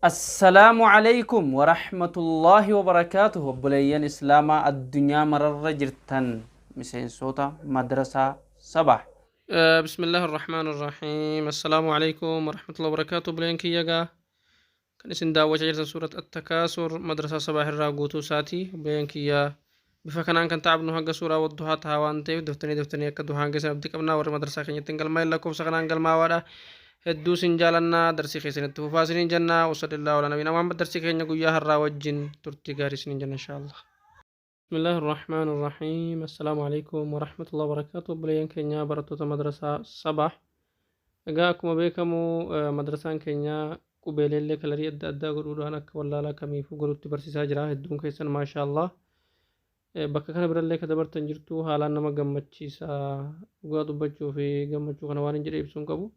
Assalaamu Aleykum Warahmatullaahi Wabarakaatuh Obboleeyyan Islaamaa addunyaa mararra jirtan miseensoota Madrasaa Sabaah. Bismillahi Arrahmaan Arrahiim Assalaamu Aleykum Warahmatullahi Wabarakaatuh Obboleeyyan kiyya gaa kan isin daawwachaa jirtan suurat Attakaasur Madrasaa Sabaah irraa guutuu isaati. Obboleeyyan kiyya bifa kanaan kan taabnu hanga suuraa Wadduhaa taha waan ta'eef daftanii daftanii akka duhaan keessan abdii qabnaa. Warri madrasaa keenyatti hin galmaa'in lakkoofsa kanaan galmaawaadha. Hedduu sin jaalannaa, darsii keessan itti fufaa isiniin jennaa. Wasallallahu ala nabiyina Muhammad. Darsii keenya guyyaa har'aa wajjin turtii gaarii isiniin jenna inshaallah. Bismillahi Irrahmaan Irrahiim. Assalaamu Alaikum Warahmatullahi Wabarakaatu. Obboleeyyan keenya barattoota madrasaa Sabah. Egaa akkuma beekamu madrasaan keenya qubeeleellee kalarii adda addaa godhuudhaan akka wallaalaa kamiifuu godhutti barsiisaa jira. Hedduun keessan maashaallah. Bakka kana birallee ka dabartan jirtu, haalaan nama gammachiisa. Dhugaa dubbachuu fi gammachuu kana waan hin jedhe ibsuu hin qabu.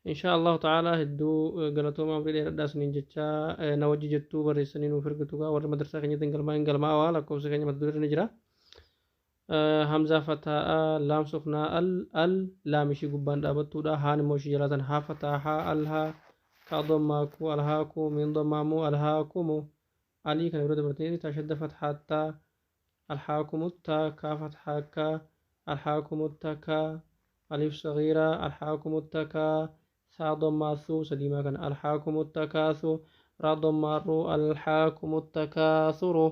Inshaa Allahu ta'ala, hedduu galatooma, umrii dheeradhaa isiniin jechaa, na wajji jettuu barreessanii nuuf ergitu gaa warri madrasaa keenyatti hin galmaa'in galmaa'aa, lakkoofsa keenya mata duree ni jira. Hamzaa fataa'a, laam suknaa al, al laam ishii gubbaan dhaabattuudha. Haan immoo ishii jalaatan haa fataa haa al haa, kaa dommaa ku alhaaku, miin dommaa mu alhaakumu, alii kana bira dabartanii taa shadda fathaa taa alhaakumutta, kaa fathaa ka alhaakumutta ka, alif sagiiraa alhaakumutta ka, saa dommaa su sadiimaa kana alhaakumutta kaasu, raa dommaa ru alhaakumutta kaasuru.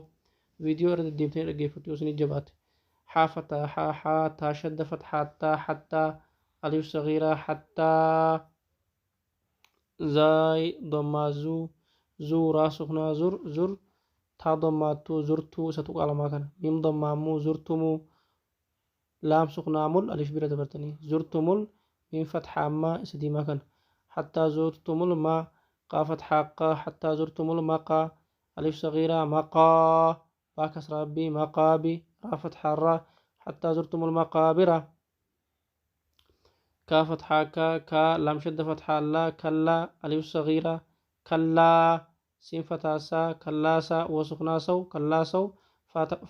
Viidiyoo irra deddeebitanii dhaggeeffattu yoo isinii jabaate. Haa fataa haa haa, taa shadda fathaa taa hattaa, alif sagiiraa hattaa, zaay dommaa zuu zuu, raa suknaa zur zur, taa dommaa tuu zurtuu isa tuqaa lamaa kana, miim dommaa muu zurtumuu, laam suknaa mul alif bira dabartanii zurtumul, miim fathaa maa isa diimaa kana hattaa zurtumul maa, qaa fathaa qaa hattaa zurtumul maqaa, alif sagiiraa maqaa, baa kasraa bi maqaabi, raa fathaa raa hattaa zurtumul maqaabira, kaa fathaa ka kaa, laam shadda fathaa laa kallaa, alif sagiiraa kallaa, siin fataa saa kallaa saa, wa suknaa saw kallaa saw,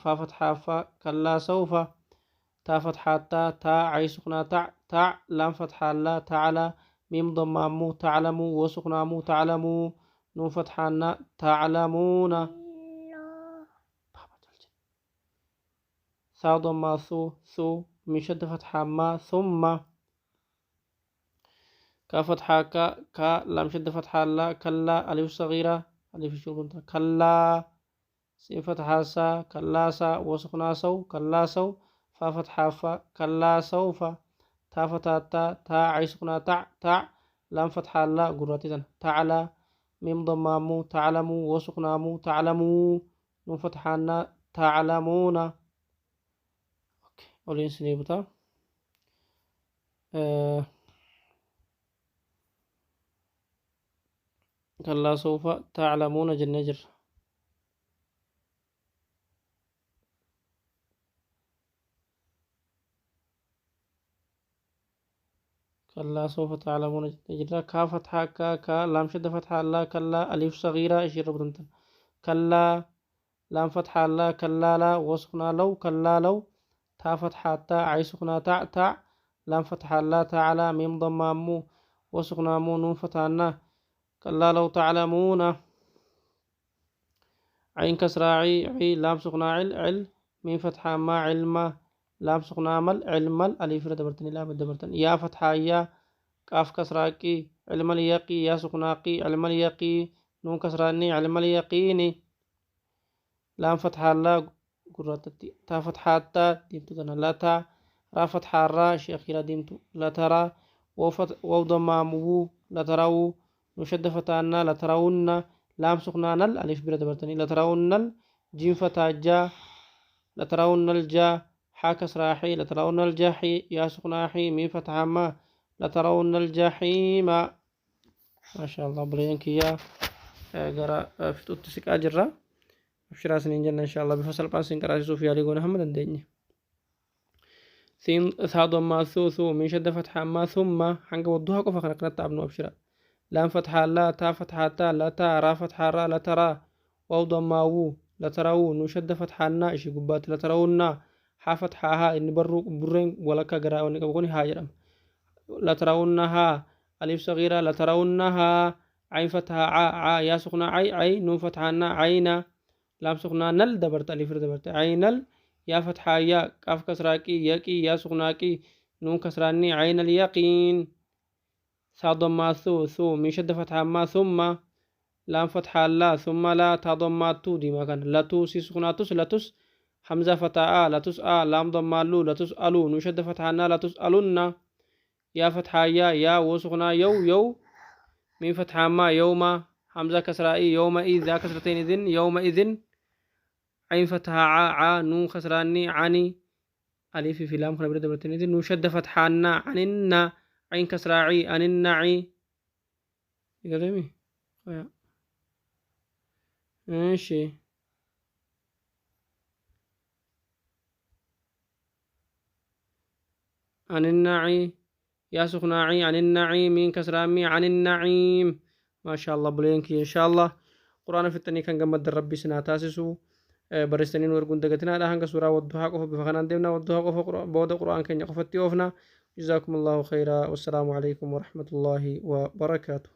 faa fathaa fa kallaa sawfa, taa fathaa taa taa, cayn suknaa tac tac, laam fathaa laa taclaa, miim dommaa mu taclamuu, wa suknaa mu taclamuu, nuun fathaa na taclamuuna, saa dommaa su su, miim shadda fathaa ma summa, kaa fathaa ka ka, laam shadda fathaa la kallaa, alif sagiiraa alif ishii kallaa, siin fathaa saa kallaa saa, wa suknaa saw kallaa saw, faa fathaa fa kallaa sawfa, taa fataa taa taa, cayn suknaa tac tac, laam fathaa laa gurraattii tana taclaa, miim dommaa muu taclamuu, wa suknaa muu taclamuu, nuun fathaa naa taclamuuna. Oliin sinii butaa. Kallaa sawfa taclamuuna jennee jirra. Kallaa sawfa taclamuuna jennee jirra. Kaa fathaa kaa kaa, laam shadda fathaa laa kallaa, alif sagiiraa ishii irra butamtan kallaa, laam fathaa laa kallaa laa, wa suknaa law kallaa law, taa fathaa taa, cayn suknaa tac tac, laam fathaa laa taclaa, miim dammaa muu wa suknaa muu, nuun fataa na kallaa law taclamuuna, cayn kasraa ci ci, laam suknaa cil cil, miim fathaa maa cilma, laam suknaa mal cilmal, aliif irra dabartanii laam dabartan, yaa fathaa yaa, qaaf kasraa qii cilmal yaqii, yaa suknaa qii cilmal yaqii, nuun kasraa ni cilmal yaqiini, laam fathaa laa gurraattatti, taa fathaa taa diimtuu tana lataa, raa fathaa raa ishee akhiiraa diimtu lataraa, waw dammaa wuu latarawuu, nuun shadda fataannaa latarawunna, laam suknaa nal alif bira dabartanii latarawunnal, jiim fataa jaa latarawunnal jaa, haa kasraa xii latarawunnal jaxii, yaa suknaa xii, miim fathaa maa latarawunnal jaxiima. Maasha Allah, obboleeyyan kiyyaa, gara fixutti siqaa jirra. Abshiraa isiniin jenna. Insha Allah bifa salphaan isin qaraasisuuf yaalii goone hamma dandeenye. Siin saa dommaa suu suu, miin shadda fathaa maa summa, hanga Wadduhaa qofa kan akkanatti dhaabnu abshira. Laam fathaa laa, taa fathaa taa lataa, raa fathaa raa lataraa, waw dommaa wuu latarawuu, nuun shadda fathaa naa ishii gubbaatti latarawunnaa, haa fathaa haa inni barruu burreen walakkaa garaa wanni qabu kuni haa jedhama. Latarawunna haa, alif sagiiraa latarawunnahaa. عين فتحة ع ع يا سخنة عي عي نون فتحة نا عينا لام سخنة نل دبرت ألف دبرت عينل يا فتحة يا قاف كسرة قي يقي يا سخنة قي نون كسرة ني عين اليقين ثاء ضمة ثو ثو ميم شدة فتحة ما ثم لام فتحة لا ثم لا تاء ضمة تو دي ما كان لتو سين سخنة تس لتس همزة فتحة آ لتس آ لام ضمة لو لتسألو نون شدة فتحة نا لتسألن يا فتحة يا يا واو سخنة يو يو ميم فتحة ما يوم همزة كسرة إي يوم إذا كسرتين إذن يومئذ عين فتحة ع ع نون كسرة ني عني ألف في لام خنا برد برتين إذن نون شدة فتحة نا عن النا عين كسرة عي عن النعي يقدمي ماشي. عن النعي يا سخناعي عن النعيم مين كسرة مي عن النعيم. ما شاء الله بلينكي إن شاء الله قرآن في التاني كان جمد ربي سنة تاسسو برستنين ورقون دقتنا لا هنگ سورة والضحى قف بفخنا ديمنا والضحى قف بود قرآن كان يقف تيوفنا. جزاكم الله خيرا والسلام عليكم ورحمة الله وبركاته.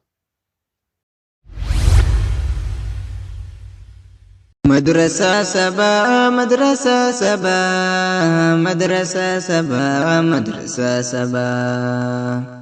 مدرسة سبا مدرسة سبا مدرسة سبا مدرسة سبا.